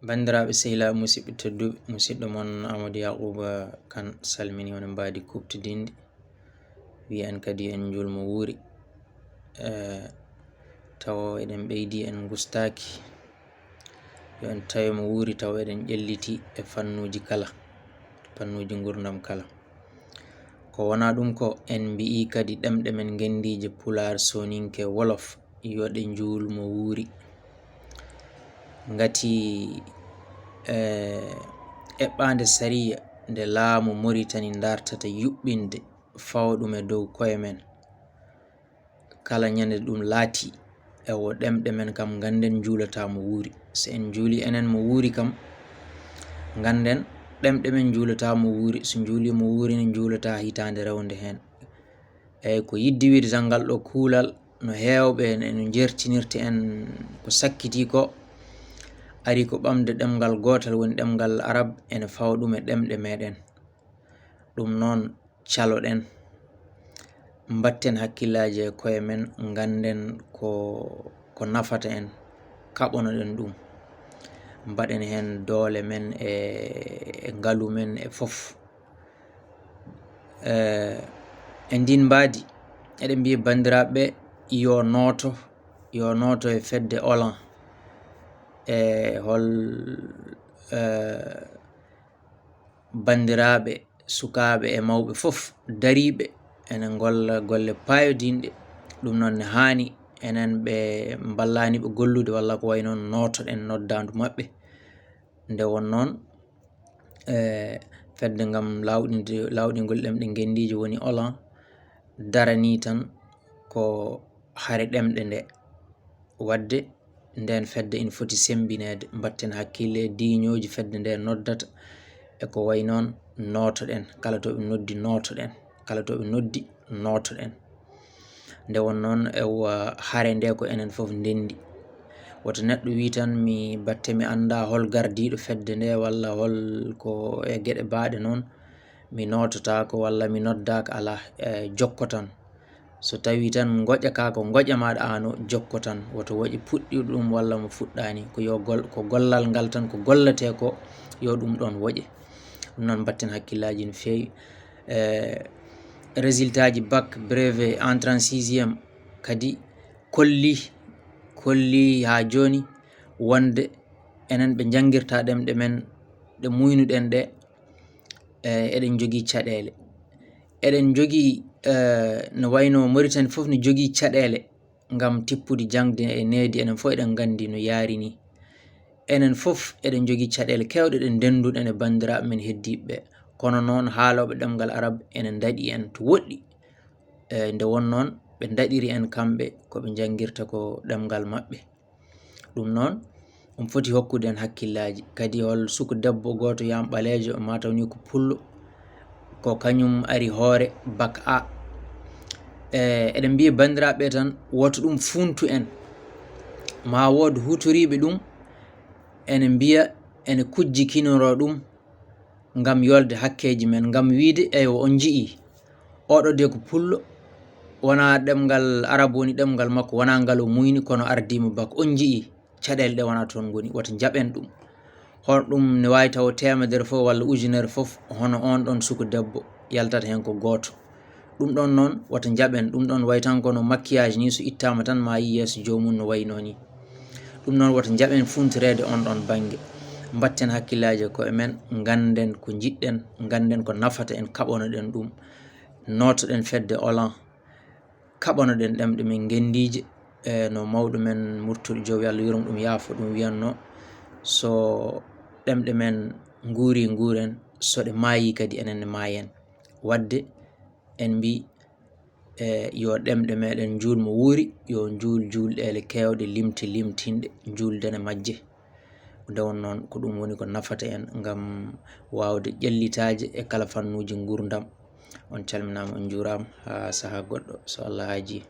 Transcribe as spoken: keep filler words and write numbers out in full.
Banndiraaɓe sehilaaɓe, musidɓe tedduɓe, musidɗo mon Amadou Yacouba Kane salmini on e mbaadi kuuɓtidinndi. Wiya en kadi en njuul mo wuuri. Eh, tawo eɗen ɓeydi, en ngustaaki. Yo en tawe mo wuuri tawa eɗen ƴelliti e fannuuji kala, fannuuji nguurndam kala. Ko wonaa ɗum ko en mbiyi kadi ɗemɗe men ngenndiije Pulaar, Sooninke, Wolof, yo ɗe njuul mo wuuri. Ngati, eh, eɓɓaande sariya nde laamu Moritani dartata yuɓɓinde fawa ɗum e dow koye men. Kala ñande ɗum laati, ewo ɗemɗe men kam ngannden njuulataa mo wuuri. So en njuuli enen mo wuuri kam, ngannden ɗemɗe men njuulataa mo wuuri. So njuuli mo wuuri ne njuulataa hitaande rewnde heen. Eyi, ko yiɗde wiide tan ngal ɗo kuulal no heewɓe no njertinirta en ko sakkitii ko, ari ko ɓamde ɗemngal gootal woni ɗemngal Arab ene fawa ɗum e ɗemɗe meɗen. Ɗum noon caloɗen, mbatten hakkillaaji e koye men, ngannden ko, ko nafata en, kaɓonoɗen ɗum, mbaɗen heen doole men e, e ngalu men e fof. Eh, e ndin mbaadi, eɗen mbiya banndiraaɓe yo nooto, yo nooto e fedde Olan. E hol, eh, banndiraaɓe, sukaaɓe e mawɓe fof dariiɓe ene ngolla golle paayodinɗe. Ɗum noon ne haani enen ɓe mballaani ɓe gollude walla ko wayi noon nootoɗen noddaandu maɓɓe. Nde won noon, e fedde ngam laawɗinde, laawɗingol ɗemɗe ngenndiije woni Olan daranii tan ko hare ɗemɗe nde. Waɗde ndeen fedde ina foti semmbineede, mbatten hakkille e diiñooji fedde nde noddata, e ko wayi noon nootoɗen, kala to ɓe noddi nootoɗen, kala to ɓe noddi nootoɗen. Nde won noon e wa-, hare nde ko enen fof ndenndi. Woto neɗɗo wii tan mi batte mi annda hol gardiiɗo fedde nde walla hol ko e geɗe baaɗe noon, mi noototaako walla mi noddaaka, alaa, e jokko tan. So tawii tan ngoƴa ka ko ngoƴa maaɗa ano, jokko tan, woto woƴe puɗɗiiɗo ɗum walla mo fuɗɗaani, ko yo gol-, ko gollal ngal tan ko golletee ko, yo ɗum ɗoon woƴe. Ɗum noon mbatten hakkillaaji no feewi. E résultat ji bac, brevet, entrée en sixième kadi kolli, kolli haa jooni wonde enen ɓe njanngirta ɗemɗe men ɗe muynuɗen ɗe, e, eɗen njogii caɗeele. Eɗen njogii, e, no wayno Mauritanie fof no jogii caɗeele ngam tippude jaŋde e needi, enen fof eɗen nganndi no yaari ni. Enen fof eɗen njogii caɗeele keewɗe ɗe ndennduɗen e banndiraaɓe men heddiiɓe ɓe. Kono noon haalooɓe ɗemngal Arab ene ndaɗi en to woɗɗi. E, nde won noon ɓe ndaɗiri en kamɓe ko ɓe njanngirta ko ɗemngal maɓɓe. Ɗum noon, ɗum foti hokkude en hakkillaaji. Kadi hol suku debbo gooto yam ɓaleejo, ma taw ni ko pullo, ko kañum ari hoore bac A. E, eɗen mbiya banndiraaɓe tan, woto ɗum funtu en. Ma wood hutoriiɓe ɗum, ene mbiya, ene kujjikinoro ɗum ngam yolde hakkeeji men, ngam wiide, eywa, on njiyii, oɗo de ko pullo, wonaa ɗemngal Arab woni ɗemngal makko, wonaa ngal o muyni, kono ardiima bac, on njiyii, caɗeele ɗe wonaa toon ngoni, wota njaɓen ɗum. Hono ɗum ne waawi tawa teemedere fof walla ujunere fof, hono oon ɗoon suku debbo yaltata heen ko gooto. Ɗum ɗoon noon, wota njaɓen, ɗum ɗoon wayi tan kono maquillage ni, so ittaama tan ma yi yeeso joomum no wayi noo ni. Ɗum noon, wota njaɓen funtoreede oon ɗoon bannge. Mbatten hakkillaaji e koye men, ngannden ko njiɗɗen, ngannden ko nafata en, kaɓonoɗen ɗum. Nootoɗen fedde Olan, kaɓanoɗen ɗemɗe men ngenndiije, e no mawɗo men Murtuɗo Jow, yo Allah yurum ɗum, yaafo ɗum, wiyatnoo, so ɗemɗe men nguurii, nguuren, so ɗe maayii kadi, enen ne maayen. Waɗde en mbii, e, yo ɗemɗe meɗen njuul mo wuuri, yo njuul juulɗeele keewɗe, limte limtinɗe, njuuldene majje. Nde won noon, ko ɗum woni ko nafata en ngam waawde ƴellitaaje e kala fannuuji nguurndam. On calminaama, on njuuraama, haa sahaa goɗɗo, so Allah haajii.